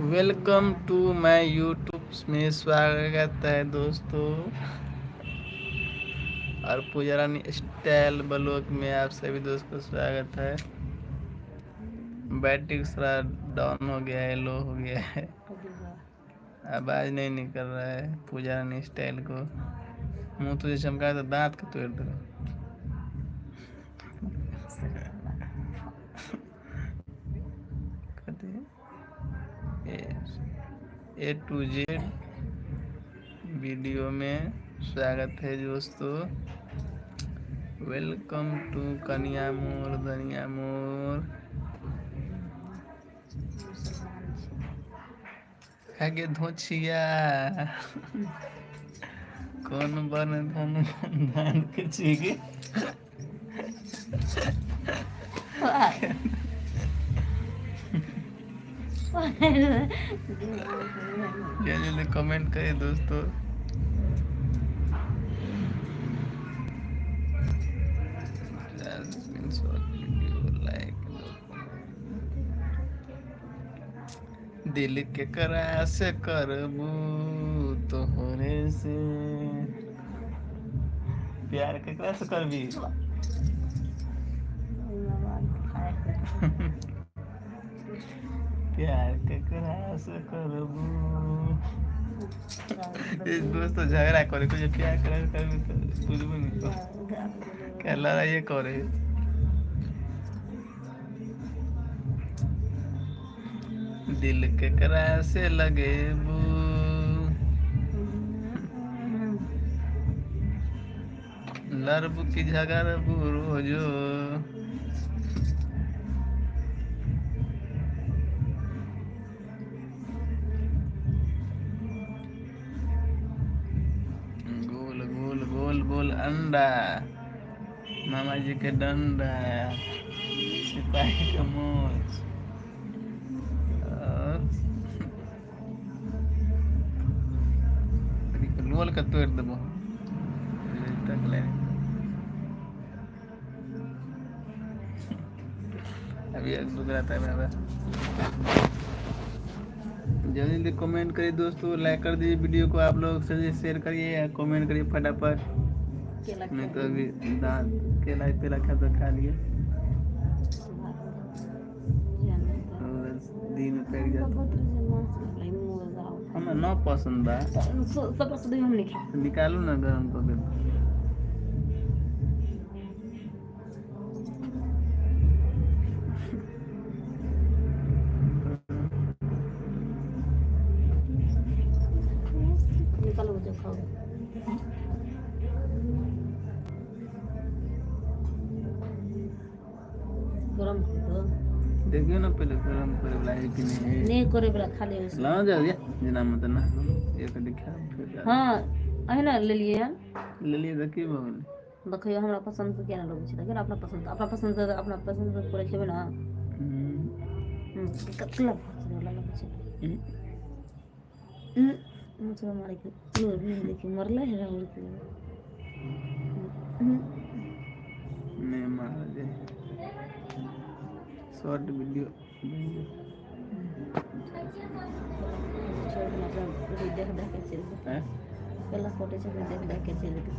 Welcome to my YouTube में स्वागत है दोस्तों। और पूजा रानी स्टाइल ब्लॉग में आप सभी दोस्त को स्वागत है। बैटरी थोड़ा डाउन हो गया है, लो हो गया है, आवाज नहीं निकल रहा है। पूजा रानी स्टाइल को मुंह तुझे चमका तो दांत के तोड़ दे। ए टू जेड वीडियो में स्वागत है दोस्तों। Welcome to कनिया मोर धनिया मोर है गे धोछिया कौन बन धन धान के छीगे। जल्दी जल्दी कमेंट करिए दोस्तों। लाइक दिल के करा से करबू तोहरे से प्यार केकरा से करबी। प्यार केकरा से करबू। दोस्तों झगड़ा करे कुछ प्यार करे करबी तो बुझबू नहीं क्या लड़ाई करे। दिल केकरा से लगेबू। लड़बू की झगड़बू रोजो। गोल गोल गोल गोल अंडा, मामा जी के डंडा, सिपाही के मोछ। और लोल के तोड़ देबो तक ले। अभी एक दूसरा टाइम है। जल्दी जल्दी कमेंट करिए दोस्तों, लाइक कर दीजिए वीडियो को, आप लोग से शेयर करिए, कमेंट करिए फटाफट। नहीं तो अभी दांत केला पेला खा तो खा लिए दिन में पैर जाता। हमें न पसंद बा। निकालू ना गरम करके। निकालो जो खाओ। गरम कर दो। देखियो ना पहले गरम करे वाला है कि नहीं। नहीं करे वाला खाली वैसे। लाओ जा दिया जना मत ना एक दिखा फिर। हाँ अहिना लेलियै हन। ले लिए देखिए भगवान। देखियौ हमरा पसंद से केना लगै छै। देखियौ ने अपना पसंद, अपना पसंद से, अपना पसंद से पूरा खेबै ने। कतला वाला लगै छै। मछली मारे के देखियौ मरलै है मुर्गी। नहीं मारा जाए शॉर्ट वीडियो। छोड़ देना, देख देख के चलि जेतै। हैं? केला कटै छै, देख देख के चलि जेतै।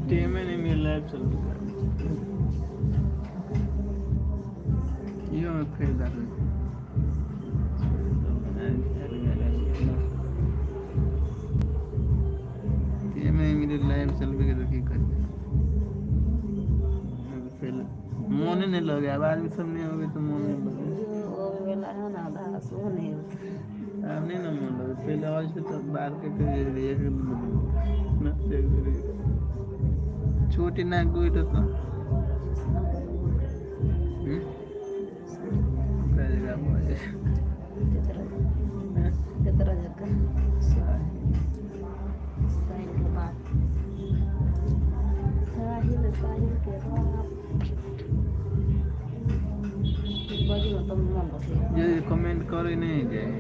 टाइम नहीं मिल रहा है। चल यो में फिर डाल टाइम नहीं मिले लाइव चल भी तो की कर फिर मोन नहीं लगे। अब आदमी सब नहीं हो गए तो मोन नहीं लगे। ओ वाला है ना आधा सेहो नहि होतै। अब नहीं ना मन लगे। पहले आज से तो बाहर के फिर एक ना देख छोटी ना कोई तो जगह पहुंचे। केतरा जगह साहिल के बाप, साहिल, साहिल के बाप बजी में तो मन रखे। जो कमेंट करो नहीं जाए।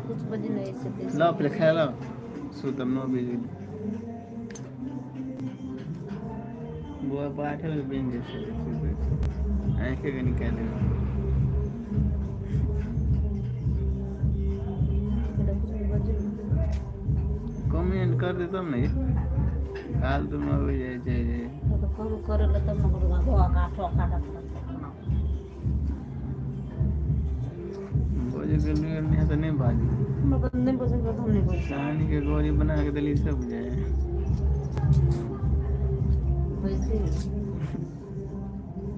कुछ बजी नहीं से। लाओ पहले खा लो सुतम 9 बजे बुआ 8 बजे बन जैसे आँखें के निकाले। कर दे तब ने। फालतूमे अबै जाइ छै। तऽ कोनो करै लए तब ने करू, काटो काटो। बजै के लुरि नहि तऽ नहि बाजू। हमरा तऽ नहि बजै तऽ हम नहि बजै। सानी के गौरी बना के देली सब बुझाइ। बजते।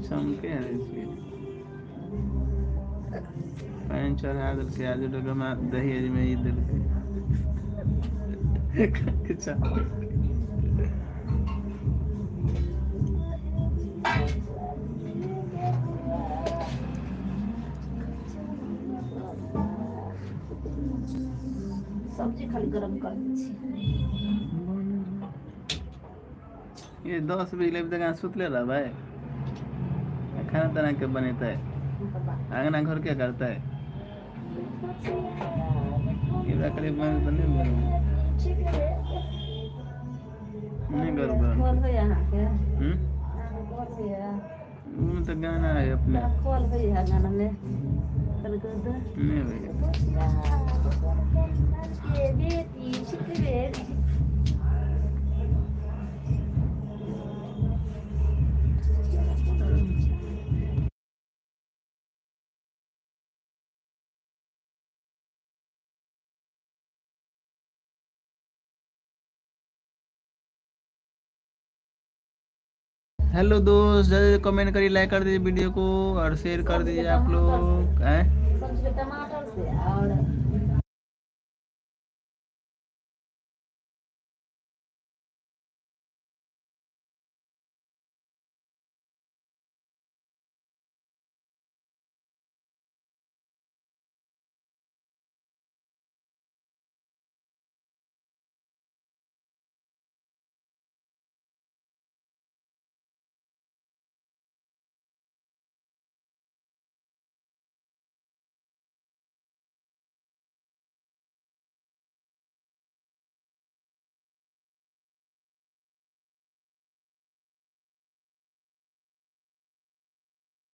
चमके रहै छियै। पानि चढ़ा देलकै, आज हमरा दहेजमे ई देलकै। सब्जी खाली गरम कर दै छी। ये 10 बजे लेब तक अहाँ सुतले रहबै आ खाना ताना के बनेतै? अंगना घर के करतै? एकरा खाली बन तऽ नहि बनबै, नहि करू। कॉल होइया अहाँके? हम्म। अहाँके कॉल होइया? ओ तऽ गाना है अपने। कॉल होइया गाना मे कल कर दे। नहीं भैया। बेटी छिकरे। हेलो दोस्त, जल्दी कमेंट करिए, लाइक कर दीजिए वीडियो को और शेयर कर दीजिए आप लोग हैं। सब्जी टमाटर से और